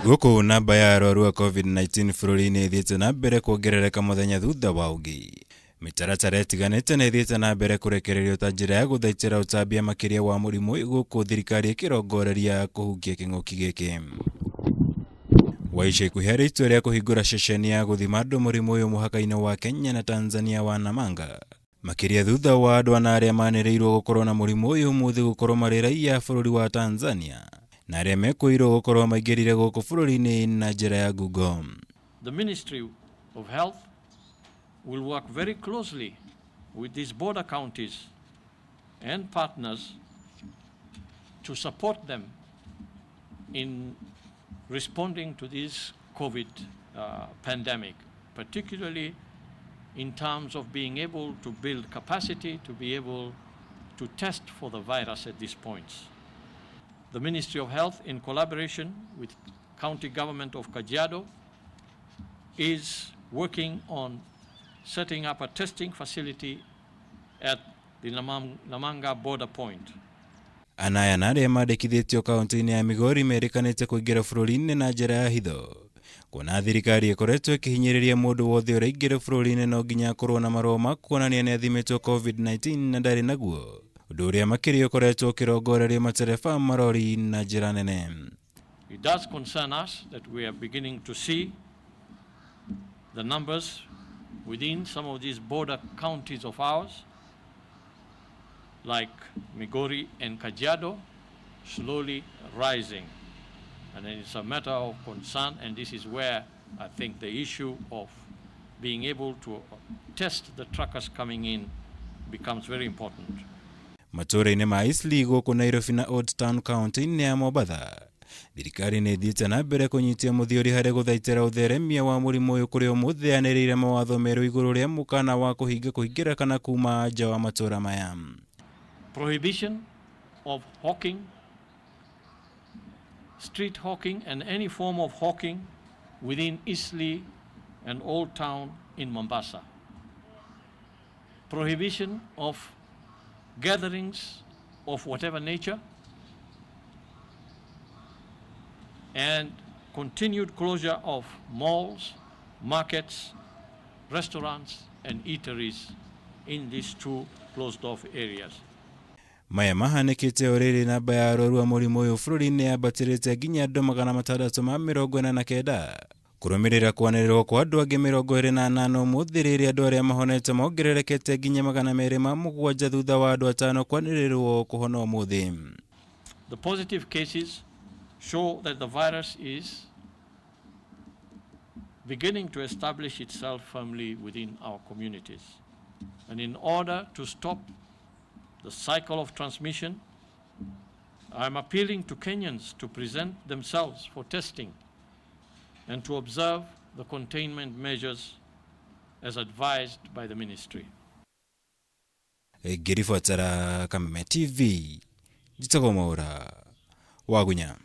Gũkũ namba ya arwaru a COVID-19 bũrũri-inĩ ĩthiĩte na mbere kuongerereka mũthenya thutha wa ũngĩ. Mĩtaratara ĩtiganĩte nĩ ĩthiĩte na mbere kũrekererio ta njĩra ya gũthaitĩra ũtambia makĩria wa mũrimũ ũyũ gũkũ thirikari ĩkĩrongoreria kũhukia kĩng'ũki gĩkĩ. Wa ica ikuhĩ harĩ itua rĩa kũhingũra ceceni ya gũthima andũ mũrimũ ũyũ mũhaka-inĩ wa Kenya na Tanzania wa Namanga. Makĩria thutha wa andũ ana arĩa manĩrĩirwo gũkorwo na mũrimũ ũyũ ũmũthĩ gũkorwo marĩ raiya a bũrũri wa Tanzania na arĩa mekũirwo gũkorwo maingĩrire gũkũ bũrũri-inĩ na njĩra ya ngungo. The Ministry of Health will work very closely with these border counties and partners to support them in responding to this COVID pandemic, particularly in terms of being able to build capacity to be able to test for the virus at these points. The Ministry of Health, in collaboration with County Government of Kajiado, is working on setting up a testing facility at the Namanga border point. Ana aya na arĩa mandĩkithĩtio kaunti-inĩ ya Migori merĩkanĩte kũingĩra bũrũri-inĩ na njĩra ya hitho. Kuona thirikari ĩkoretwo ĩkĩhinyĩrĩria mũndũ wothe ũraingĩra bũrũri-inĩ no nginya akorwo na marũa ma kuonania nĩ athimĩtwo COVID-19 na ndarĩ naguo. Ũndũ ũrĩa makĩria ũkoretwo ũkĩrongorerio matereba a marori na njĩra nene. It does concern us that we are beginning to see the numbers within some of these border counties of ours, like Migori and Kajiado, slowly rising. And it's a matter of concern, and this is where I think the issue of being able to test the truckers coming in becomes very important. Matũũra-inĩ ma Eastleigh gũkũ Nairobi na Old Town kaunti-inĩ ya Mombatha, thirikari nĩ ĩthiĩte na mbere kũnyitia mũthiori harĩ gũthaitĩra ũtheremia wa mũrimũ ũyũ kũrĩa ũmũthĩ yanĩrĩire mawatho merũ igũrũ rĩa mũkana wa kũhinga kũingĩra kana kuma nja wa matũũra maya. Prohibition of hawking, street hawking and any form of hawking within Eastleigh and Old Town in Mombasa. Prohibition of gatherings of whatever nature and continued closure of malls, markets, restaurants and eateries in these two closed off areas. Maya mahanĩkĩte o rĩrĩ namba ya arwaru a mũrimũ ũyũ bũrũri-inĩ yambatĩrĩte nginya andũ 649 kũrũmĩrĩra kwanĩrĩrwo kwa andũ angĩ 28 ũmũthĩ rĩrĩa andũ arĩa mahonete mongererekete nginya 207 thutha wa andũ atano kwanĩrĩrwo kũhona ũmũthĩ. The positive cases show that the virus is beginning to establish itself firmly within our communities. And in order to stop the cycle of transmission, I am appealing to Kenyans to present themselves for testing and to observe the containment measures as advised by the ministry. Ngĩribotera Kameme TV, njĩtagwo Mwaũra Wagunya.